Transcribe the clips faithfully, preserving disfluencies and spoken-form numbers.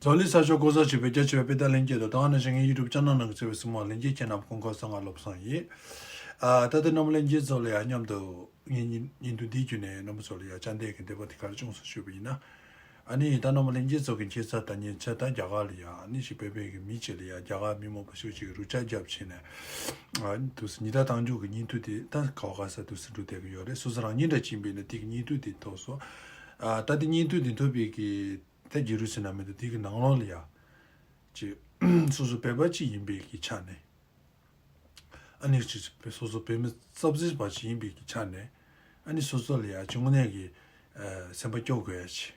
རྫོང་གླིང་ས་ཕྱོགས་ཀོ་ས་ཆུ་བེད་རྒྱ་ཆེ་བའི་དཔེ་དང་ལྷན་སྐྱེས་དང་། ད་ག་ནང་བཞིན་ངའི་ཡུ་ཊུབ་ཅེ་ནལ་ནང་གི་བརྩེ་བའི་སྲིང་མོ་ལྷན་རྒྱས་ཁྱེད་རྣམས་སྐུ་ཁམས་བཟང་ང་སློབ་བཟང་ཡིན། ཨ། ད་ལྟ་རྣམ་པ་ལྷན་རྒྱས་ཚོ་ལ་ཡང་མཉམ་དུ་ངའི་བརྙན་བརྙན་ཐུང་འདིའི་བརྒྱུད་ནས་རྣམ་པ་ཚོ་ལ་ཡང་བཅར་འདྲི་གི་འདོད་པ་དེ་ག་རེ་བྱུང་སོང་ཞུས་པ་ཡིན་ན། ཨ་ནི་ད་རྣམ་པ་ལྷན་རྒྱས་ཚོ་གི་ཁྱེད་ཚོ་ད་ཉེ་ཆར་ད་རྒྱ་གར་ལ་ཡང་ཨ་ནི་ཞིག་བོད་པའི་གི་མི་གཅིག་ལ་ཡང་རྒྱ་གར་མི་མང་པོ་ཞིག་ཅིག་རུ་ཆག་རྒྱབ་བྱས་ནས། ཨ། དུས་སུ་ཉེས་རྡུང་བཏང་རྒྱུ་གི་བརྙན་ཐུང་དེ་ད་ག་བ་ག་ས་དུས་སུ་འགྲོ་བསྡད་ཀྱི་ཡོད་རེད། སོ་སོ་རང་ཉིད་འདྲ་ཅིག་ཡིན་པས་ན་དེ་གི་བརྙན་ཐུང་དེ་ཐོག་སོ། ཨ། ད་དེ་བརྙན་ཐུང་དེ་ཐོབ་པའི་གི་ད་བརྒྱུད་རིམ་ཟེར་ན་མི་འདུག་དེ་གི་ནང་ལོགས་ལ་ཡ། ཅིག་སོ་སོ་བོད་པ་ཅིག་ཡིན་པའི་གི་ཆ་ནས། ཨ་ནི་ཅིག་སོ་སོ་བོད་མི་རྩ་འཛིན་པ་ཅིག་ཡིན་པའི་གི་ཆ་ནས། ཨ་ནི་སོ་སོ་ལ་ཡ་ཅིག་དངོས་གནས་ཀྱི་ཨ་སེམས་པ་སྐྱོ་དགོས་ཡ་ཅིག་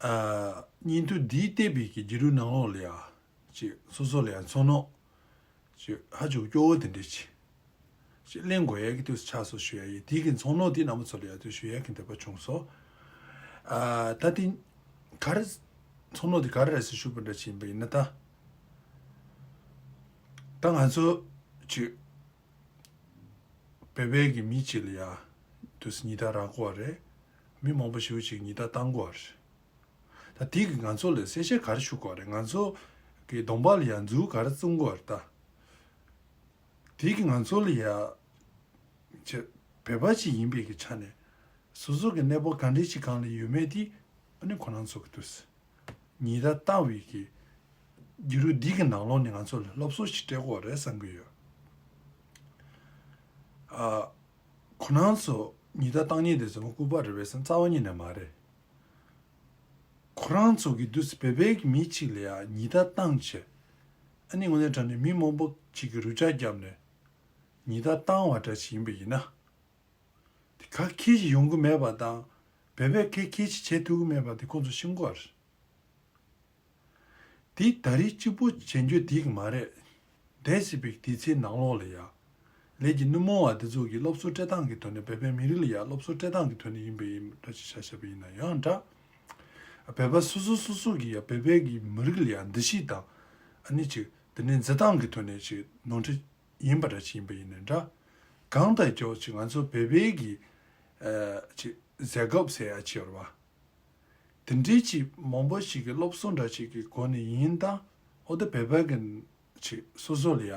ཨ། བརྙན་ཐུང་འདིའི་བལྟས་པའི་གི་བརྒྱུད་རིམ་ནང་ལོགས་ལ་ཡ། ཅིག་སོ་སོ་ལ་ཡ་ཚོར་སྣང་ཅིག་ཧ་ཅང་སྐྱོ་བོ་དེ་འདྲ་ཅིག་ཅིག་གླེང་དགོས་ཡ་གི་དུས་སུ་ཆགས་སོང་ཞུ་ཡ་ཡིན། དེ་གི་ཚོར་སྣང་དེ་རྣམ་པ་ཚོ་ལ་ཡ་དུས་ཞུ་ཡ་གི་འདོད་པ་བྱུང་སོང་། ཨ། ད་དེ་ག་རེ་ཚོར་སྣང་དེ་ག་རེ་རེད་ཟེར་ཞུས་པ་འདྲ་ཅིག་ཡིན་པ་ཡིན་ན་ད། ད་ང་ཚོ་ཅིག་བོད་པའི་གི་མི་གཅིག་ལ་ཡ་དུས་སུ་ཉེས་རྡུང་རག་གི་ཡོད་རེད། མི་མང་པོ་ཞེ་པོ་ཅིག་ཉེས་རྡུང་བཏང་གི་ཡོད་རེད། ད་དེ་གི་ང་ཚོ་ལ་གསལ་བཤད་ག་རེ་ཞུ་དགོས་རེད། ང་ཚོ་གི་གདོང་པ་ལ་ཡ་མཛུབ་ག་རེ་བཙུགས་དགོས་རེད་ད། དེ་གི་ང་ཚོ་ལ་ཡ་ཅིག་བོད་པ་ཅིག་ཡིན་པའི་གི་ཆ་ནས་སོ་སོ་གི་གནས་བབ་ག་འདྲ་ཅིག་སྒང་ལ་ཡོད་མེད་དེ་ཨ་ནི་ཁོ་རང་ཚོ་གི་དུས་སུ། ཉེས་རྡུང་བཏང་བའི་གི་བརྒྱུད་རིམ་འདི་གི་ནང་ལོགས་ནས་ང་ཚོ་ལ་སློབ་གསོ་ཞིག་སྤྲད་དགོས་རེད་བསམ་གྱི་ཡོད། ཨ། ཁོ་རང་ཚོ་ཉེས་རྡུང་བཏང་མཁན་དེ་ཚོ་ལྐུགས་པ་རེད་པས་བསམ། རྩ་བ་ཉིད་ནས་མ་རེད། ཁོ་རང་ཚོ་གི་དུས་སུ་བོད་པའི་གི་མི་གཅིག་ལ་ཡ་ཉེས་རྡུང་བཏང་བྱས། ཨ་ནི་དངོས་གནས་དྲང་གནས་མི་མང་པོ་གཅིག་གི་རུ་ཆག་བརྒྱབ་ནས་ཉེས་རྡུང་བཏང་བ་འདྲ་ཞིག་ཡིན་པ་ཡིན་ན། དེ་ག་གེ་ཞིག་ཡོང་གི་མེད་པ་དང་། བོད་པས་ག་གེ་ཞིག་བྱེད་ཐུབ་ཀྱི་མེད་པ་དེ་ཁོང་ཚོ་ཤེས་དགོས་རེད། དེ་ད་རེས་གཅིག་པོ་བྱེད་རྒྱུ་དེ་གི་མ་རེད། འདས་ཟིན་པའི་དུས་ཚོད་ནང་ལོགས་ལ་ཡ། ལས་ཀྱི་སྣེ་མོ་བ་དེ་ཚོ་གི་སློབ་གསོ་སྤྲད་སྟངས་ཀྱི་ཐོག་ནས་བོད་པའི་མི་རིགས་ལ་ཡ་སློབ་གསོ་སྤྲད་སྟངས་ཀྱི་ཐོག་ནས་ཡིན་པའི་འདྲ་ཞིག་ཆ་བཞག་པ་ཡིན་ན་ཡང་འདྲ། བོད་པ་སོ་སོ་སོ་སོ་གི་ཡ་བོད་པའི་གི་མི་རིགས་ལ་ཡ་འདུ་ཤེས་དང་། ཨ་ནི་ཅིག་དེ་ནས་འཛིན་སྟངས་ཀྱི་ཐོག་ནས་ཅིག་ནོར་འཁྲུལ་ཡིན་པ་འདྲ་ཞིག་ཡིན་པ་ཡིན་ནའི་འདྲ། གང་ལྟར་ཀྱང་ཅིག་ང་ཚོ་བོད་པའི་གི་ཨ་ཅིག་ཟས་གོབ་ཟེར་ཡ་ཅིག་ཡོད་རེད་པ། དེ་འདྲའི་ཅིག་མང་པོ་ཞིག་གི་སློབ་གསོ་འདྲ་ཅིག་གི་སྒོ་ནས་ཡིན་དང་། འོ་ད་བོད་པ་གི་ཅིག་སོ་སོ་ལ་ཡ་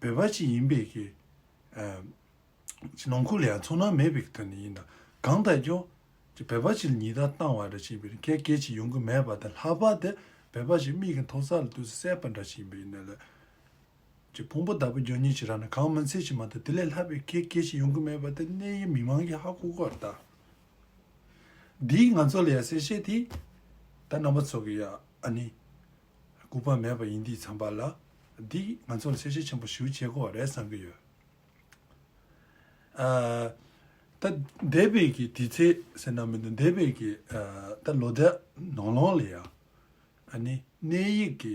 བོད་པ་ཅིག་ཡིན་པའི་གི་ཨ་ཅིག་ནང་ཁུལ་ལ་ཡ་ཚོར་སྣང་མེད་པའི་གི་ཐོག་ནས་ཡིན་དང་། གང་ལྟར་ཀྱང་ཅིག་བོད་པ་ཅིག་ལ་ཉེས་རྡུང་བཏང་བ་འདྲ་ཅིག་ཡིན་པའི་ག་གེ་ཞིག་ཡོང་གི་མེད་པ་དང་། ལྷག་པར་དུ་བོད་པ་ཞིག་མིག་གི་མཐོ་ས་ལ་དུས་སུ་བསད་པ་འདྲ་ཅིག་ཡིན་པ་ཡིན་ན་ལ། ཅིག་ཕུང་པོ་བདག་པོ་རྒྱུ་ཉིད་ཅིག་རག་ན་གང་མིན་ཚད་ཅིག་མ་གཏོགས་དེ་ལས་ལྷག་པའི་ག་གེ་ཞིག་ཡོང་གི་མེད་པ་དེ་གནས་ཡུལ་མི་མང་གིས་ཧ་གོ་གི་ཡོད་རེད་ད། འདིས་ང་ཚོ་ལ་ཡ་གསལ་བཤད་དེ་ད་རྣམ་པ་ཚོ་གི་ཡ་ཨ་ནི་ལྐུགས་པ་མེད་པ་ཡིན་དུས་ཙམ་པ་ལ། འདིས་ང་ཚོ་ལ་གསལ་བཤད་ཆེན་པོ་ཞེ་པོ་བྱེད་དགོས་པ་རེད་བསམ་གྱི་ཡོད། ཨ། ད་འདས་པའི་གི་དུས་ཚོད་ཟེར་ན་མི་འདུག་འདས་པའི་གི་ཨ་ད་ལོ་ཟླ་ནང་ལོགས་ལ་ཡ་ཨ་ནི་གནས་ཡུལ་གི་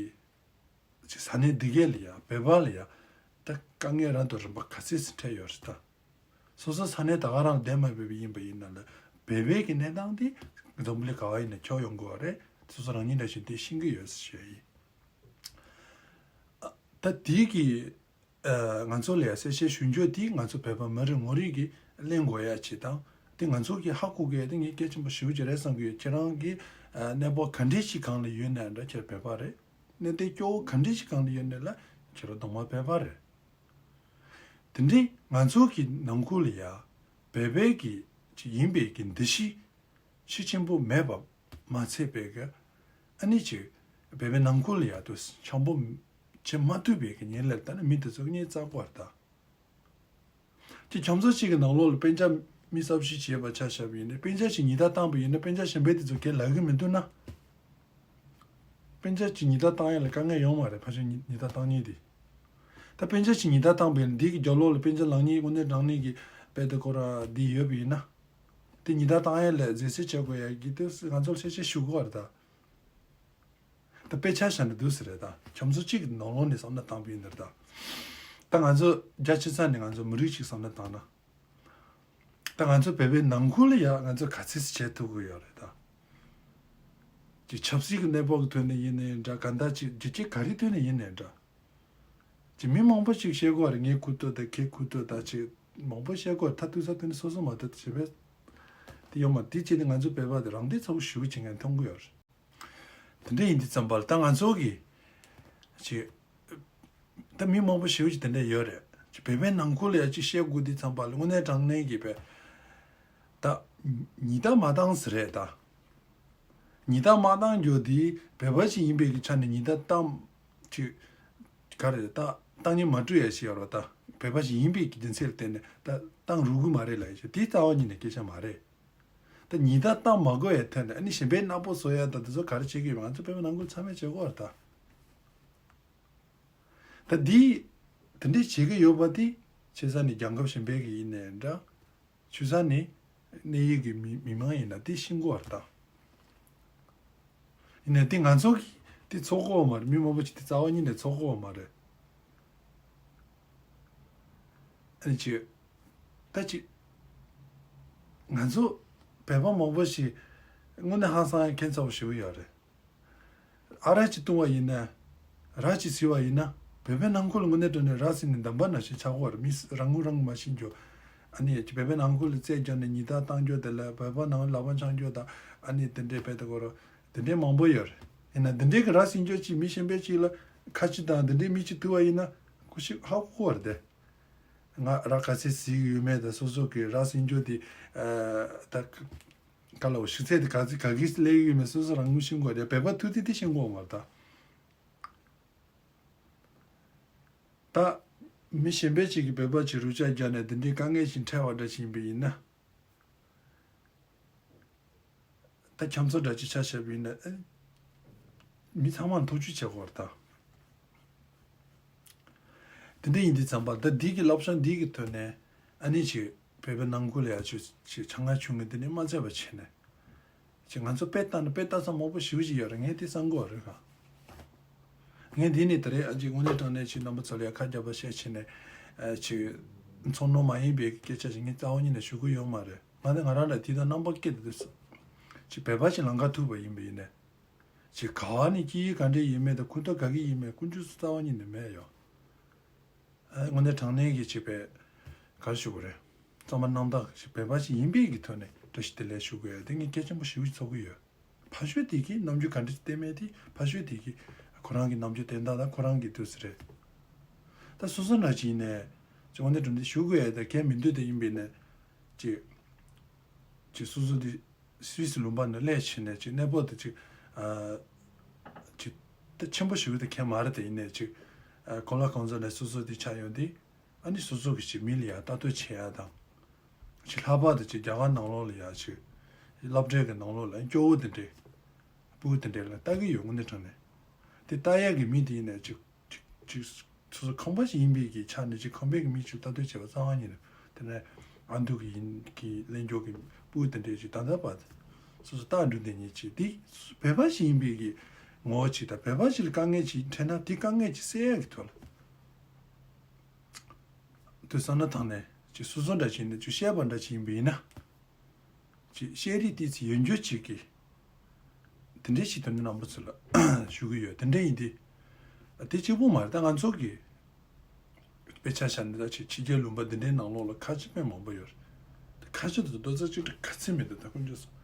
ཅིག་ས་གནས་འདི་གས་ལ་ཡ་བོད་པ་ལ་ཡ་ད་དཀའ་ངལ་རང་དང་རིམ་པ་ག་ཚད་ཅིག་འཕྲད་ཡོད་རེད་ད། སོ་སོ་ས་གནས་ད་ག་རང་ལ་བསྡད་མ་བསྡད་པ་ཡིན་པ་ཡིན་ན་ལ། བོད་པའི་གི་གནས་སྟངས་དེ་འཛམ་བུ་གླིང་ག་བ་ཡིན་ན་ཁྱབ་ཡོང་གི་ཡོད་རེད། སོ་སོ་རང་ཉིད་འདྲ་ཞིག་དེ་ཤེས་ཀྱི་ཡོད་ཟེར་ཞུ་ཡ་ཡིན། ཨ། ད་དེ་གི་ཨ་ང་ཚོ་ལ་ཡ་གསལ་བཤད་ཞུ་རྒྱུ་དེ་ང་ཚོ་བོད་པ་མི་རེ་ངོ་རེ་གིས་གླེང་དགོས་ཡ་ཅིག་དང་། དེ་ང་ཚོ་གིས་ཧ་གོ་དགོས་ཡ་དེ་ངས་གལ་ཆེན་པོ་ཞེ་པོ་ཅིག་རེད་བསམ་གྱི་ཡོད། ཁྱེད་རང་གི་ཨ་གནས་བབ་ག་འདྲ་ཞིག་སྒང་ལ་ཡོད་ནའི་འདྲ་ཁྱེད་བོད་པ་རེད། གནས་སྟངས་སྐྱོ་བོ་ག་འདྲ་ཞིག་སྒང་ལ་ཡོད་ནའི་ལ་ཁྱེད་རང་གདོང་མ་བོད་པ་རེད། དེ་འདྲའི་ང་ཚོ་གི་ནང་ཁུལ་ལ་ཡ་བོད་པའི་གི་ཅིག་ཡིན་པའི་གི་འདུ་ཤེས་ཤུགས་ཆེན་པོ་མེད་པ་མ་ཚད་པའི་གི་ཨ་ནི་ཅིག་བོད་པའི་ནང་ཁུལ་ལ་ཡ་དུ་འཆམ་པོ་བྱེད་མ་ཐུབ་པའི་གི་ཉིན་ལ་ད་ནི་མི་དེ་ཚོ་གཉིད་བཙག་པར་ད། ཅིག་ཁྱམས་ཚོ་གཅིག་གི་ནང་ལོགས་ལ་སྤུན་ཀྱག་མི་གསར་ཤོས་བྱས་པ་ཆ་བཞག་པ་ཡིན་ན། སྤུན་ཀྱག་ཅིག་ཉེས་རྡུང་བཏང་པ་ཡིན་ན་སྤུན་ཀྱག་གཞན་པའི་དེ་ཚོ་གས་ལབ་གི་མི་འདུག་ན། སྤུན་ཀྱག་ཅིག་ཉེས་རྡུང་བཏང་ཡ་ལ་དཀའ་ངལ་ཡོང་མ་རེད། ཕལ་ཆེར་ཉེས་ཉེས་རྡུང་བཏང་མཁན་དེ། ད་སྤུན་ཀྱག་ཅིག་ཉེས་རྡུང་བཏང་པ་ཡིན་ན་འདི་གི་རྒྱབ་ལོགས་ལ་སྤུན་ཀྱག་ལངས་མཁན་དངོས་གནས་དྲང་གནས་ཀྱི་དཔེ་དེ་ཁོ་ར་འདི་ཡོད་པ་ཡིན་ན། དེ་ཉེས་རྡུང་བཏང་ཡ་ལ་རྫས་སེལ་བྱེད་དགོས་ཡ་གི་དེ་ང་ཚོར་གསལ་བཤད་ཞུ་དགོས་པ་རེད་ད། ད་དཔེ་ཆ་བཞག་ན་འདུག་ཟེར་རེད་ད། ཁྱམས་ཚོ་གཅིག་གི་ནང་ལོགས་ནས་བསམ་བློ་བཏང་པ་ཡིན་ན་རེད་ད། ད་ང་ཚོ་རྒྱ་ཆེ་ས་ནས་ང་ཚོ་མི་རིགས་གཅིག་བསམ་བློ་བཏང་ན། ད་ང་ཚོ་བོད་པའི་ནང་ཁུལ་ལ་ཡ་ང་ཚོ་ག་ཚོད་ཅིག་བྱེད་ཐུབ་ཀྱི་ཡོད་རེད་ད། ཅིག་ཆབ་སྲིད་ཀྱི་གནས་བབ་ཀྱི་ཐོག་ནས་ཡིན་ནའི་འདྲ། གང་ལྟར་ཅིག་རྒྱུ་རྐྱེན་ག་རེའི་ཐོག་ནས་ཡིན་ནའི་འདྲ། ཅིག་མི་མང་པོ་ཅིག་བཤད་ཀྱི་ཡོད་རེད། ངས་ཁུ་ཐུག་དང་ཁྱེད་ཁུ་ཐུག་དང་ཅིག་མང་པོ་བཤད་ཀྱི་ཡོད་རེད། མཐར་གཏུགས་ས་ཐོག་ནས་སོ་སོ་མ་གཏོགས་བྱེད་པས་དེ་ཡོད་མ་རེད། དེ་བྱས་ནས་ང་ཚོ་བོད་པ་དེ་རང་བདེ་ཚ་པོ་ཞེ་པོ་ཅིག་ངས་མཐོང་གི་ཡོད་རེད། དེ་འདྲ་ཡིན་དུས་ཙམ་པ་ལ་ད་ང་ཚོ་གི་ཅིག་ད་མི་མང་པོ་ཞེ་པོ་ཅིག་དེ་འདྲ་ཡོད་རེད། ཅིག་བོད་པའི་ནང་ཁུལ་ལ་ཡ་ཅིག་བཤད་དགོས་དུས་ཙམ་པ་ལ་དངོས་གནས་དྲང་གནས་ཀྱི་བོད་ད་ཉི་ཟླ་མ་བཏང་ཟེར་རེད་ད། ཉི་ཟླ་མ་བཏང་རྒྱུ་དེ་བོད་པ་ཞིག་ཡིན་པའི་གི་ཆ་ནས་ཉི་ཟླ་བཏང་ཅིག་ག་རེ་ད་བཏང་སྙིང་མ་བྲོ་ཡ་ཞིག་ཡོད་རེད་ད། བོད་པ་ཞིག་ཡིན་པའི་གི་རྒྱུ་མཚན་ལ་བརྟེན་ནས་ད་བཏང་རུ་གི་མ་རེད་ལབ་ཡ་ཞིག་དེ་རྩ་བ་ཉིད་ནས་སྐད་ཆ་མ་རེད། ད་ཉི་ཟླ་བཏང་མ་དགོས་ཡ་ཐད་ནས་ཨ་ནི་གཞན་པའི་མནའ་པོ་བཟོ་ཡ་ད་དེ་ཚོ་ག་རེ་བྱེད་ཀྱི་ཡོད་པ་ང་ཚོ་བོད་པའི་ནང་ཁུལ་ཚང་མས་བྱེད་དགོས་རེད་ད། ད་འདི་དེ་འདྲས་བྱེད་ཀྱི་ཡོད་པ་དེ་ཆེ་ས་ནས་རྒྱལ་ཁབ་གཞན་པའི་གི་ཡིན་ནའི་འདྲ། ཆུ་ས་ནས་གནས་ཡུལ་གྱི་མི་མི་མང་ཡིན་ན་དེ་ཤེས་དགོས་པ་རེད་ད། ཡིན་ནའི་དེ་ང་ཚོ་གི་དེ་ཚོར་གོ་བ་མ་རེད། མི་མང་པོ་ཅིག་དེ་རྩ་བ་ཉིད་ནས་ཚོར་གོ་བ་མ་རེད། ཨ་ནི་ཅིག་ད་ཅིག་ང་ཚོ་བོད་པ་མང་པོ་ཞིག་དངོས་གནས་ཧང་སང་ཁྱད་མཚར་པོ་ཞེ་པོ་ཡོད་རེད། ཨ་རག་ཅིག་བཏུང་བ་ཡིན་ན། རག་ཅིག་བཟི་བ་ཡིན་ན། བོད་པའི་ནང་ཁུལ་ལ་དངོས་གནས་དྲང་གནས་རག་བཟི་ནས་འདམ་བག་ནང་བཞིན་ཆགས་ཀྱི་ཡོད་རེད། མི་རང་ངོ་རང་མ་ཤེས་རྒྱུ། ཨ་ནི་བོད་པའི་ནང་ཁུལ་ལ་རྩེད་རྒྱག་ནས་ཉི་ཟླ་བཏང་རྒྱུ་དེ་ལ་བོད་པ་ནང་ལག་པ་འཆང་རྒྱུ་དང་ཨ་ནི་དེ་འདྲའི་བོད་དུ་གོ་རོ། དེ་འདྲའི་མང་པོ་ཡོད་རེད། ཡིན་ན་དེ་འདྲའི་གི་རག་བཟི་རྒྱུ་ཅིག་མི་གཞན་པའི་ཅིག་ལ་ཁ་ཆེ་དང་དེ་འདྲའི་མི་ཅིག་ཐུག་པ་ཡིན་ན་ཁོ་ཤི་ཧ་གོ་གི་ཡོད་རེད་དེ། ང་རག་ག་ཚད་བཟི་གི་ཡོད་མེད་དང་སོ་སོ་གི་རག་བཟི་རྒྱུ་དེ་ཨ་ད། ག་ལ་འོ་ཤི་ཚད་དེ་ག་ཚོད་ག་གིས་སླེབས་ཡོད་མེད་སོ་སོ་རང་ངོ་ཤེས་དགོས་རེད། བོད་པ་ཐུག་དུས་དེ་ཤེས་དགོས་མ་རེད་ད། ད་མི་གཞན་པའི་ཅིག་གིས་བོད་པ་ཅིག་རུ་ཅག་རྒྱག་ནས་འདི་འདྲའི་དཀའ་ངལ་ཞིག་འཕྲད་པ་འདྲ་ཞིག་ཡིན་པ་ཡིན་ན། ད་ཁྱམས་ཚོ་འདྲ་ཅིག་ཆ་བཞག་པ་ཡིན་ན་ཨེ། མི་ཚང་མར་ཐུགས་རྗེ་ཆེ་དགོས་རེད་ད། དེ་འདྲ་ཡིན་དུས་ཙམ་པ་ད་འདི་གི་བསླབ་བྱ་འདི་གི་ཐོག་ནས་ཨ་ནི་ཅིག་བོད་པའི་ནང་ཁུལ་ལ་ཡ་ཅིག་ཅིག་ཆ་ང་ཆུང་ངུ་འདི་ནས་མ་ཚད་པ་བྱས་ནས་ཅིག་ང་ཚོ་དཔེ་ལྟ་ན་དཔེ་ལྟ་ས་མང་པོ་ཞེ་པོ་ཅིག་ཡོད་རེད། ངས་དེ་བསམ་གི་ཡོད་རེད་ང་། ངས་འདི་ནས་ད་རེས་ཨ་ཅིག་དངོས་གནས་དྲང་གནས་ཅིག་རྣམ་པ་ཚོ་ལ་ཡ་ཁ་རྒྱབ་པ་བཤད་བྱས་ནས་ཨ་ཅིག་ཚོར་སྣང་མ་ཡིན་པའི་སྐད་ཆ་ཞིག་ངས་རྩ་བ་ཉིད་ནས་ཞུ་གི་ཡོད་མ་རེད། ང་ནི་ང་རང་ལ་དེ་དང་རྣམ་པ་སྐྱེ་དུས་ཅིག་བོད་པ་ཞིག་ལང་ཀ་ཐུག་པ་ཡིན་པ་ཡིན་ནས། ཅིག་ག་བ་ནས་སྐྱེས་ཡུལ་ག་འདྲས་ཡིན་མིན་དང་ཁུངས་གཏོགས་ག་གི་ཡིན་མིན་ཀུན་སྤྱོད་སུ་རྩ་བ་ཉིད་ནས་མེད་ཡོད། ཨ་དངོས་གནས་དྲང་གནས་ཀྱི་ཅིག་བོད་ག་རེ་ཞུ་དགོས་རེད། གཙང་མ་རྣམ་དག་ཅིག་བོད་པ་ཞིག་ཡིན་པའི་གི་ཐོག་ནས་བཀྲ་ཤིས་བདེ་ལེགས་ཞུ་དགོས་ཡ་དེ་ངས་གལ་ཆེན་པོ་ཞེ་པོ་ཅིག་ཚོར་གི་ཡོད། ཕ་ཤོས་དེ་གིས་རྣམ་འགྱུར་ག་འདྲས་ཅིག་བསྟན་མེད་དེ་ཕ་ཤོས་དེ་གིས་ཁོ་རང་གི་རྣམ་འགྱུར་བསྟན་སྟངས་དང་ཁོ་རང་གི་དུས་སུ་རེད། ད་སོ་སོ་འདྲ་ཅིག་ཡིན་ནས་ཅིག་དངོས་གནས་དྲང་གནས་ཞུ་དགོས་ཡ་དེ་གལ་མི་འདུག་དེ་ཡིན་པས་ནས་ཅིག་ཅིག་སོ་སོ་དེ། སུད་སི་ལུང་པ་ནས་སླེབས་ཕྱིན་ནས་ཅིག་གནས་སྤོ་དེ་ཅིག་ཨ། ཅིག་ད་ཆེན་པོ་ཞིག་ཏུ་ཁྱད་མ་རེད་དེ་ཡིན་ནས་ཅིག་ཨ། གོ་ལ་གང་ཟག་ནས་སོ་སོ་དེ་ཆགས་ཡོང་དུས་ཨ་ནི་སོ་སོ་གི་ཅིག་མི་ལ་ཡ་ལྟ་རྟོག་བྱེད་ཡ་དང་། ཅིག་ལྷག་པར་དུ་ཅིག་རྒྱ་གར་ནང་ལོགས་ལ་ཡ་ཅིག་སློབ་གྲྭའི་གི་ནང་ལོགས་ལ་སྐྱོ་བོ་དེ་འདྲས་སྤུ་གུ་དེ་འདྲས་ལ་ལྟ་གི་ཡོད་དངོས་གནས་དྲང་གནས། དེ་ལྟ་ཡག་གི་མི་དེ་ཡིན་ནས་ཅིག་ཅིག་ཅིག་སོ་སོ་ཁང་པ་ཞིག་ཡིན་པའི་གི་ཆ་ནས་ཅིག་ཁང་པའི་གི་མི་ཅིག་ལྟ་རྟོག་བྱེད་པ་རྩ་བ་ཉིད་ནས་དེ་ནས་ཨ་འདུག་གི་ཡིན་གི་ལེན་འཇོག་གི་སྤུ་གུ་དེ་འདྲས་ཅིག་ད་ལྟ་བར་སོ་སོ་ལྟ་འགྲོ་དེ་ཉིད་ཅིག་དེ་བོད་པ་ཞིག་ཡིན་པའི་གི་ངོ་བོ་ཅིག་དང་བོད་པ་ཞིག་ལ་དཀའ་ངལ་ཅིག་འཕྲད་ན་དེ་དཀའ་ངལ་ཅིག་སེལ་ཡག་གི་ཐོག་ལ་དུ་བསམ་བློ་བཏང་ནས་ཅིག་སོ་སོ་འདྲ་ཅིག་ནས་ཅིག་བཤད་པ་འདྲ་ཅིག་ཡིན་པ་ཡིན་ན། ཅིག་ཤེས་རིག་ཏོག་ཙམ་ཡོད་རྒྱུ་ཅིག་གིས། དེ་འདྲའི་ཞིག་དོན་རྣམ་པ་ཚོ་ལ་ཞུ་གི་ཡོད། དེ་འདྲ་ཡིན་དུས། དེ་གཅིག་པུ་མ་རེད་ད་ང་ཚོ་གི། དཔེ་ཆ་བཞག་ནས་ད་ཅིག་ཕྱི་རྒྱལ་ལུང་པ་འདི་འདྲའི་ནང་ལོགས་ལ་ཁ་ཆེ་དཔེ་མང་པོ་ཡོད་རེད། ཁ་ཆེ་དེ་ཚོ་རྡོག་རྩ་གཅིག་སྒྲིལ་ག་ཚད་མེད་འདུག་ད་དཀོན་མཆོག་གསུམ།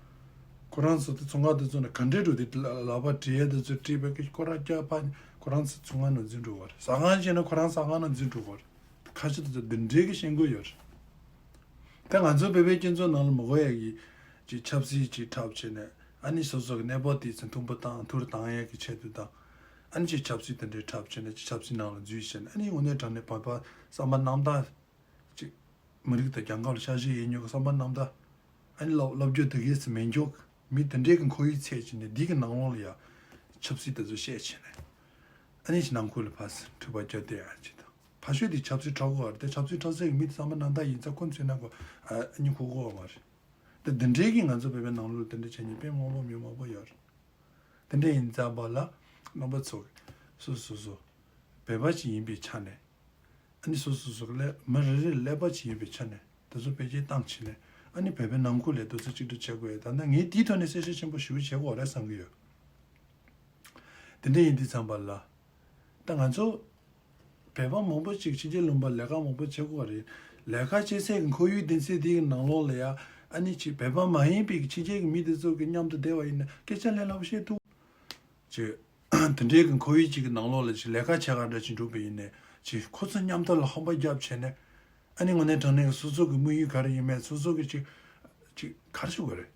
ཁོ་རང་ཚོ་དེ་ཚོང་ཁང་དེ་ཚོ་ནས་ག་འདྲའི་འགྲོ་དེ་ལག་པ་བྲེག་ཡས་དེ་ཚོ་བྲེག་པའི་སྐད་ཁོ་རང་སྐྱག་པ་ཁོ་རང་ཚོ་ཚོང་ཁང་ནང་འཛུལ་འགྲོ་བ་རེད། ཟ་ཁང་བྱས་ན་ཁོ་རང་ཟ་ཁང་ནང་འཛུལ་འགྲོ་བ་རེད། ཁ་ཆེ་དེ་ཚོ་འདི་འདྲའི་གི་ཤེས་དགོས་ཡོད་རེད། ད་ང་ཚོ་བོད་པའི་སྤྱི་ཚོགས་ནང་ལ་མི་དགོས་ཡ་གི་ཅིག་ཆབ་སྲིད་ཅིག་འཁྲབ་བྱས་ནས་ཨ་ནི་སོ་སོ་གི་གནས་བབ་དེ་ཚོ་མཐུན་པོ་བཏང་ཐུར་བཏང་ཡ་གི་ཆེད་དུ་དང་། ཨ་ནི་ཅིག་ཆབ་སྲིད་དེ་འདྲའི་འཁྲབ་བྱས་ནས་ཅིག་ཆབ་སྲིད་ནང་ལ་འཛུལ་བྱས་ནས་ཨ་ནི་དངོས་གནས་དྲང་གནས་བོད་པ་བསམ་པ་རྣམ་དག་ཅིག་མི་རིགས་དང་རྒྱལ་ཁབ་ལ་ཤ་ཞེན་ཡོད་མཁན་གྱི་བསམ་པ་རྣམ་དག་ཨ་ནི་ལབ་ལབ་རྒྱུ་དེ་གས་སུ་མེད་མཁན་གྱི་མི་དེ་འདྲའི་གི་ཁོར་ཡུག་ཚད་ཅིག་ནས་འདི་གི་ནང་ལོགས་ལ་ཡ་ཆབ་སྲིད་དེ་ཚོ་བཤད་བྱས་ནས་ཨ་ནི་ཅིག་ནང་ཁུལ་ལ་ཕར་འཁྲུག་པ་རྒྱག་བསྡད་ཡ་ཅིག་དང་། ཕ་ཤོད་དེ་ཆབ་སྲིད་འཁྲབ་དགོས་པ་རེད་དེ་ཆབ་སྲིད་འཁྲབ་སའི་མི་དེ་བསམ་པ་རྣམ་དག་ཡིན་ཙང་ཁོ་ཚོས་ན་གོ་ཨ་ནི་གོ་དགོས་པ་མ་རེད། དེ་འདི་འདྲའི་གི་ང་ཚོ་བོད་པའི་ནང་ལོགས་དེ་འདྲ་བྱས་ནས་དཔེ་མང་པོ་མི་མང་པོ་ཡོད་རེད། དེ་འདྲ་ཡིན་ཙང་པ་ལ་རྣམ་པ་ཚོ་སོ་སོ་སོ་བོད་པ་ཅིག་ཡིན་པའི་ཆ་ནས་ཨ་ནི་སོ་སོ་སོ་ཀླད་མི་རེ་རེ་ཀླད་པ་ཅིག་ཡིན་པའི་ཆ་ནས་དེ་ཚོ་བེད་སྤྱོད་བཏང་བྱས་ནས་ཨ་ནི་བོད་པའི་ནང་ཁུལ་ལ་དེ་ཚོ་གཅིག་སྒྲིལ་བྱེད་དགོས་ཡ་ད་ལྟ་ངས་དེའི་ཐོག་ནས་གསལ་བཤད་ཆེན་པོ་ཞེ་པོ་བྱེད་དགོས་རེད་བསམ་གྱི་ཡོད། དེ་འདྲ་ཡིན་དུས་ཙམ་པ་ལ། ད་ང་ཚོ་བོད་པ་མང་པོ་ཅིག་ཕྱི་རྒྱལ་ལུང་པར་ལས་ཀ་མང་པོ་བྱེད་དགོས་རེད། ལས་ཀ་བྱེད་སའི་གི་ཁོར་ཡུག་དེ་ཚོའི་དེའི་ནང་ལོགས་ལ་ཡ་ཨ་ནི་ཅིག་བོད་པ་མ་ཡིན་པའི་གི་ཕྱི་རྒྱལ་གི་མི་དེ་ཚོ་གི་མཉམ་དུ་བསྡད་པ་ཡིན་ན་སྐད་ཆ་ལྷན་སླ་པོ་བཤད་ཐུབ། དེ་འདྲའི་གི་ཁོར་ཡུག་ཅིག་གི་ནང་ལོགས་ལ་ཅིག་ལས་ཀ་བྱེད་ག་འདྲ་ཅིག་འགྲོ་པ་ཡིན་ནའི་ཅིག་ཁོ་ཚོ་མཉམ་དུ་ལ་ཧམ་པ་བརྒྱབ་བྱས་ནས། ཨ་ནི་དངོས་གནས་དྲང་གནས་ཀྱི་སོ་སོ་གི་དམིགས་ཡུལ་ག་རེ་ཡིན་མིན། སོ་སོ་གི་ཅིག་ཅིག་ག་རེ་ཞུ་དགོས་རེད།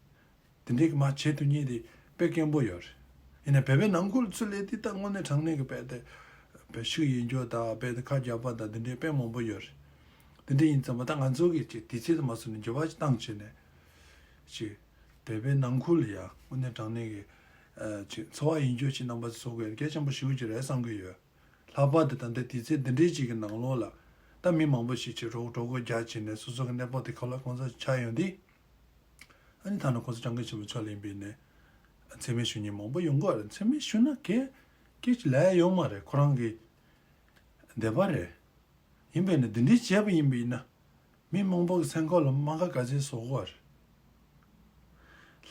དེ་འདྲའི་གི་མ་བྱེད་ཐུབ་མཁན་དེ་དཔེ་དཀོན་པོ་ཡོད་རེད། ཡིན་ནའི་བོད་པའི་ནང་ཁུལ་ཚུར་སླེབས་དུས་ད་དངོས་གནས་དྲང་གནས་ཀྱི་དཔེ་དེ་བོད་ཕྱུག་ཡིན་རྒྱུ་དང་། བོད་དེ་ཁ་རྒྱག་པ་དང་དེ་འདྲའི་དཔེ་མང་པོ་ཡོད་རེད། དེ་འདྲ་ཡིན་ཙང་མ་ད་ང་ཚོ་གི་ཅིག་དུས་ཚོད་དུ་མ་སོང་ནས་འགྱུར་བ་ཅིག་བཏང་བྱས་ནས། ཅིག་བོད་པའི་ནང་ཁུལ་ལ་ཡང་དངོས་གནས་དྲང་གནས་ཀྱི་ཨ་ཅིག་འཚོ་བ་ཡིན་རྒྱུ་ཅིག་རྣམ་པ་ཚོ་གི་གལ་ཆེན་པོ་ཞེ་པོ་ཅིག་རེད་བསམ་གྱི་ཡོད། ལྷག་པར་དུ་ད་ལྟ་དུས་ཚོད་འདི་འདྲའི་ཅིག་གི་ནང་ལོགས་ལ་ད་མི་མང་པོ་ཞིག་ཅིག་གྲོད་གྲོད་ཁོག་རྒྱགས་བྱས་ནས་སོ་སོ་གི་གནས་བབ་དེ་གང་ལ་གང་འཚམ་ཆགས་ཡོང་དུས། ཨ་ནི་ཐ་ན་ཁོ་ཚོ་སྐྱབས་མགོན་ཆེན་པོ་མཆོག་ལ་ཡིན་པས་ནས་མཚན་སྨད་ཞུ་མཁན་མང་པོ་ཡོང་གི་ཡོད་རེད། མཚན་སྨད་ཞུ་ན་གལ་གལ་ཅིག་ལས་ཡོད་མ་རེད། ཁོ་རང་གི་འདོད་པ་རེད། ཡིན་པས་ན་འདི་འདྲའི་བྱས་པ་ཡིན་པས་ན། མི་མང་པོ་གི་སེམས་ཁོག་ལ་རྨ་ཁ་ག་ཚོད་བཟོ་གི་ཡོད་རེད།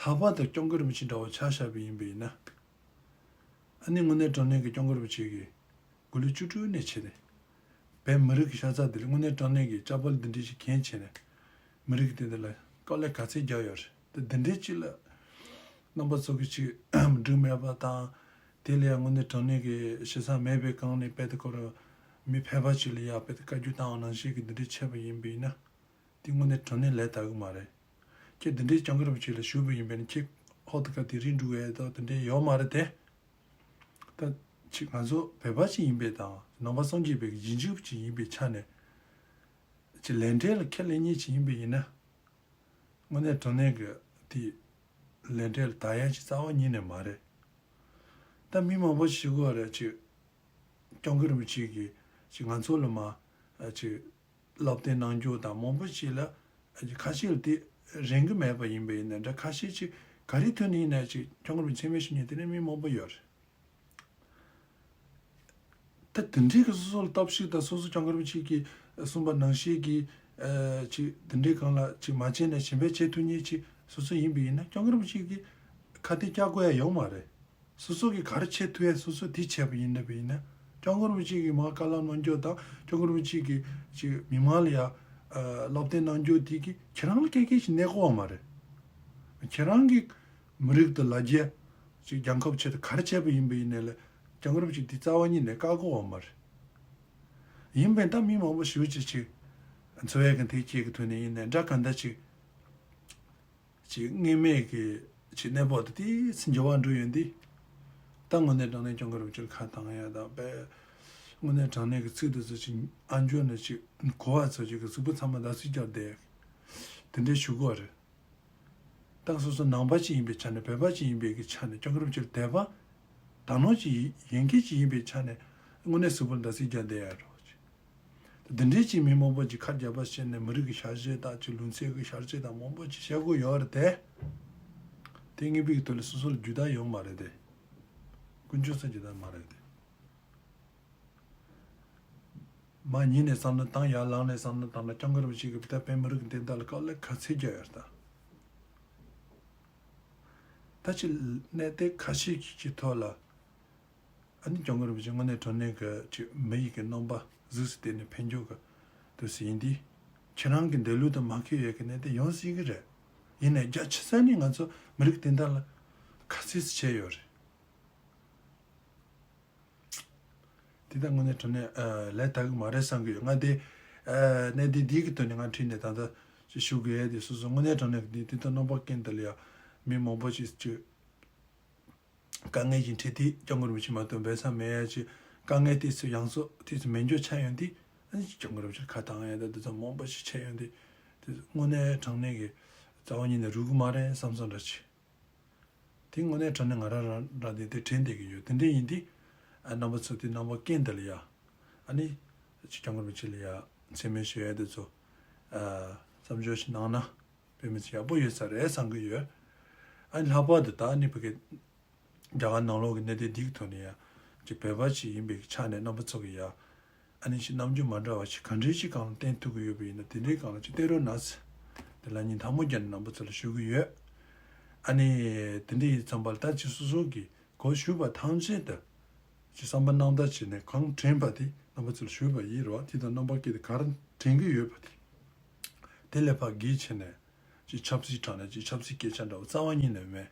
ལྷག་པར་དུ་སྐྱབས་མགོན་རིན་པོ་ཆེ་འདྲ་བོ་ཆ་བཞག་པ་ཡིན་པས་ན། ཨ་ནི་དངོས་གནས་དྲང་གནས་ཀྱི་སྐྱབས་མགོན་རིན་པོ་ཆེ་གིས་དགུང་ལོ་བཅུ་དྲུག་ནས་བྱས་ཏེ། བོད་མི་རིགས་ཀྱི་ཤ་ཚ་འདི་ལ་དངོས་གནས་དྲང་གནས་ཀྱི་དཔྱ་དཔལ་འདི་འདྲ་ཞིག་གྱོན་བྱས་ནས། མི་རིགས་དེ་འདི་ལ་དཀའ་ལས་ག་ཚོད་རྒྱག་ཡོད་རེད། དེ་འདི་འདྲའི་ཅིག་ལ་རྣམ་པ་ཚོ་གི་ཅིག་འགྲིག་མེད་པ་དང་། དེ་ལ་ཡང་དངོས་གནས་དྲང་གནས་ཀྱི་ཞེ་ས་མེད་པའི་སྒང་ནས་དཔེ་དེ་ཁོ་རང་མི་ཕལ་པ་ཅིག་ལ་ཡང་དཔེ་དེ་བཀའ་བཀྱོན་བཏང་བ་ནང་བཞིན་གྱི་འདི་འདྲའི་བྱས་པ་ཡིན་པས་ན། དེ་དངོས་གནས་དྲང་གནས་ལས་དག་གི་མ་རེད། ཁྱེད་འདི་འདྲའི་སྐྱབས་མགོན་རིན་པོ་ཆེ་ལ་ཞུས་པ་ཡིན་པས་ན་ཁྱེད་ཧོབ་ཏེ་ཁ་དེ་རིང་འགྲོ་གི་ཡོད་དོ་དེ་འདྲའི་ཡོད་མ་རེད་དེ། ད་ཅིག་ང་ཚོ་བོད་པ་ཅིག་ཡིན་པའི་དང་ནང་པ་སངས་རྒྱས་པའི་གི་རྗེས་འཇུག་ཅིག་ཡིན་པའི་ཆ་ནས། ཅིག་ལས་འབྲས་ལ་ཁས་ལེན་མཁན་ཅིག་ཡིན་པ་ཡིན་ན། དངོས་གནས་དྲང་གནས་ཀྱི་དེ་ལས་འབྲས་ལ་ལྟ་ཡ་ཅིག་རྩ་བ་ཉིད་ནས་མ་རེད། ད་མི་མང་པོ་ཞིག་གོ་རེད་ཅིག་སྐྱབས་མགོན་རིན་པོ་ཆེ་གིས་ཅིག་ང་ཚོ་ལ་མ་ཅིག་སློབ་སྟོན་གནང་རྒྱུ་དང་མང་པོ་ཞིག་ལ་ཁ་ཤས་ལ་དེ་རན་གྱི་མེད་པ་ཡིན་པ་ཡིན་ན་འདྲ། ཁ་ཤས་ཅིག་ག་རེ་ཐོག་ནས་ཡིན་ན་ཅིག་སྐྱབས་མགོན་རིན་པོ་ཆེ་མཚན་སྨད་ཞུ་མཁན་དེ་འདྲ་མི་མང་པོ་ཡོད་རེད། ད་དེ་འདྲའི་གི་སོ་སོ་ལ་སྟོབས་ཤུགས་དང་སོ་སོ་སྐྱབས་མགོན་རིན་པོ་ཆེ་གིས་གསུངས་པ་ནང་བཞིན་གྱི་ཨ་ཅིག་དེ་འདྲའི་སྒང་ལ་ཅིག་མ་བྱས་ནས་གཞན་པས་བྱེད་ཐུབ་མཁན་ཅིག་སོ་སོ་ཡིན་པ་ཡིན་ན་སྐྱབས་མགོན་རིན་པོ་ཆེ་གིས་ཁ་གཏད་བཅག་དགོས་ཡ་ཡོད་མ་རེད། སོ་སོ་གིས་ག་རེ་བྱེད་ཐུབ་ཡ་སོ་སོས་དེ་བྱས་པ་ཡིན་ན་བ་ཡིན་ན། སྐྱབས་མགོན་རིན་པོ་ཆེ་གིས་མར་བཀའ་སློབ་གནང་རྒྱུ་དང་སྐྱབས་མགོན་རིན་པོ་ཆེ་གིས་ཅིག་མི་མང་ལ་ཡ་ཨ་སློབ་སྟོན་གནང་རྒྱུ་དེ་གིས་ཁྱེད་རང་ལ་སྐད་སྐད་ཞིག་གནས་དགོས་པ་མ་རེད། ཁྱེད་རང་གིས་མི་རིགས་དང་ལ་རྒྱ་ཅིག་རྒྱལ་ཁབ་ཆེད་དུ་ག་རེ་བྱས་པ་ཡིན་པ་ཡིན་ནའི་ལ་སྐྱབས་མགོན་རིན་པོ་ཆེ་དེ་རྩ་བ་ཉིད་ནས་བཀག་དགོས་པ་མ་རེད། ཡིན་པས་ད་མི་མང་པོ་ཞེ་པོ་ཅིག་ཅིག་འཚོ་བའི་གི་འདི་སྐྱེས་ཀྱི་ཐོག་ནས་ཡིན་ནའི་འདྲ་གང་ལྟར་ཅིག་ཅིག་དངོས་མེད་ཀྱི་ཅིག་གནས་བབ་དེ་ཏོག་ཙམ་འགྱུར་བ་འགྲོ་ཡོང་དུས། ད་དངོས་གནས་དྲང་གནས་སྐྱབས་མགོན་རིན་པོ་ཆེ་ལ་ཁ་བཏང་ཡ་དང་དཔེ། དངོས་གནས་དྲང་གནས་ཀྱི་ཚིག་དེ་ཚོ་ཅིག་ཨ་འབྱོར་ནས་ཅིག་གོ་བ་ཚོ་ཅིག་གི་གཟུགས་པོ་ཚང་མ་ཟླ་གཟུགས་རྒྱབ་བསྡད། དེ་འདྲའི་ཞུ་གི་ཡོད་རེད། ད་སོ་སོ་ནང་པ་ཅིག་ཡིན་པའི་ཆ་ནས་བོད་པ་ཅིག་ཡིན་པའི་གི་ཆ་ནས་སྐྱབས་མགོན་རིན་པོ་ཆེ་ལ་དད་པ་དག་སྣང་ཅིག་ཡོད་མཁན་ཅིག་ཡིན་པའི་ཆ་ནས་དངོས་གནས་གཟུགས་པོ་ལ་ཟླ་གཟུགས་རྒྱབ་བསྡད་ཡ་རོགས། འདི་འདྲའི་ཅིག་མི་མང་པོ་ཅིག་ཁ་རྒྱབ་པ་བྱས་ནས་མི་རིགས་ཀྱི་ཤ་ཞེན་དང་ཅིག་ལུང་ཚན་གྱི་ཤ་ཞེན་དང་མང་པོ་ཅིག་བཤད་དགོས་ཡོད་རེད་དེ། དེ་ངེས་པའི་ཐོག་ལ་སོ་སོ་ལ་རྒྱུ་དག་ཡོང་མ་རེད་དེ། ཀུན་སྤྱོད་ཚོ་རྒྱུ་དག་མ་རེད་དེ། མར་ཉིན་ནས་བསམ་བློ་བཏང་ཡར་ལངས་ནས་བསམ་བློ་བཏང་ན་སྐྱབས་མགོན་རིན་པོ་ཆེ་གིས་བོད་པའི་མི་རིགས་ཀྱི་བདེན་མཐའ་ལ་དཀའ་ལས་ག་ཚོད་བརྒྱབ་ཡོད་རེད་ད། ད་ཅིག་གནད་དོན་ཁ་ཤས་ཀྱི་ཐོག་ལ། ཨ་ནི་སྐྱབས་མགོན་རིན་པོ་ཆེ་དངོས་གནས་དྲང་གནས་ཀྱི་ཅིག་མི་ཡི་གི་རྣམ་པ་གཟུགས་སུ་བསྟན་ནས་ཕེབས་རྒྱུ་གི་དུས་སུ་ཡིན་དུས། ཁྱེད་རང་གི་འདོད་བློ་དང་མ་འཁེལ་བའི་གི་གནད་དོན་ཡོང་སྲིད་ཀྱི་རེད། ཡིན་ནའི་རྒྱ་ཆེ་ས་ནས་ང་ཚོ་མི་རིགས་བདེན་མཐའ་ལ་ག་ཚོད་ཅིག་བྱས་ཡོད་རེད། དེ་ལྟར་དངོས་གནས་དྲང་གནས་ཨ་ལས་དག་གི་མ་རེད་བསམ་གྱི་ཡོད། ང་དེ་ཨ་གནད་དོན་འདི་གི་དོན་ནས་ང་ཁྲིད་ནས་ད་ལྟ་ཅིག་ཞུ་དགོས་ཡ་དེ་སོ་སོ་དངོས་གནས་དྲང་གནས་ཀྱི་འདི་དེ་ལྟར་རྣམ་པ་ཀུན་ཏུ་ལ་ཡ་མི་མང་པོ་ཅིག་ཅིག་དཀའ་ངལ་ཞིག་འཕྲད་དུས་སྐྱབས་མགོན་རིན་པོ་ཆེ་མ་གཏོགས་འབད་ས་མེད་ཡ་ཅིག་དཀའ་ངལ་དེ་ཚོ་ཡོངས་སུ་དེ་ཚོ་མེད་འགྱུར་ཆགས་ཡོང་དུས། ཨ་ནི་སྐྱབས་མགོན་རིན་པོ་ཆེར་ཁ་བཏང་ཡ་དང་དེ་ཚོ་མང་པོ་ཞིག་བྱས་ཡོང་དུས། དེ་དངོས་གནས་དྲང་གནས་ཀྱི་རྩ་བ་ཉིད་ནས་རུང་གི་མ་རེད་བསམ་བསམ་འདྲ་ཅིག་དེ་དངོས་གནས་དྲང་གནས་ང་རང་རང་རང་དེ་དེ་དྲན་བསྡད་ཀྱི་ཡོད། དེ་འདྲ་ཡིན་དུས། ཨ་རྣམ་པ་ཚོ་དེ་རྣམ་པ་ཀུན་ཏུ་ལ་ཡ། ཨ་ནི། སྐྱབས་མགོན་རིན་པོ་ཆེ་ལ་ཡ་མཚན་སྨད་ཞུ་ཡ་དེ་ཚོ། ཨ་བསམ་ཞིབ་ཞིག་གནང་ན་དཔེ་མི་སྲིད་ཡག་པོ་ཡོད་ས་རེད་བསམ་གྱི་ཡོད། ཨ་ནི་ལྷག་པར་དུ་ད་ཨ་ནི་བོད་ཀྱི་རྒྱ་གར་ནང་ལོགས་ཀྱི་གནད་དོན་འདི་གི་ཐོག་ནས་ཡ། ཅིག་བོད་པ་ཞིག་ཡིན་པའི་ཆ་ནས་རྣམ་པ་ཚོ་གི་ཡ། ཨ་ནི་ཅིག་རྣམ་འགྱུར་མ་འདྲ་བ་ཞིག་ག་འདྲའི་ཞིག་སྒང་ལ་བསྟན་ཐུབ་ཀྱི་ཡོད་པ་ཡིན་ན་དེ་འདྲའི་སྒང་ལ་ཅིག་བསྟན་རོགས་གནང་ཟེར། དེ་ལ་སྙིང་ཐག་མོ་བརྒྱབ་ནས་རྣམ་པ་ཚོ་ལ་ཞུ་གི་ཡོད། ཨ་ནི། དེ་འདྲ་ཡིན་ཙམ་པ་ལ་ད་ཅིག་སོ་སོ་གི་གོ་ཞུས་པ་ཐམས་ཅད་དུ། ཅིག་བསམ་པ་རྣམ་དག་བྱས་ནས་གང་དྲན་པ་དེ་རྣམ་པ་ཚོ་ལ་ཞུས་པ་ཡིན་རོགས། དེ་དང་རྣམ་པ་ཀུན་ཏུ་ག་རེ་དྲན་གྱི་ཡོད་པ་དེ། དེ་ལས་ཕར་བརྒལ་བྱས་ནས། ཅིག་ཆབ་སྲིད་དྲང་ནས་ཅིག་ཆབ་སྲིད་སྐད་ཆ་འདྲ་བོ་རྩ་བ་ཉིད་ནས་མེད།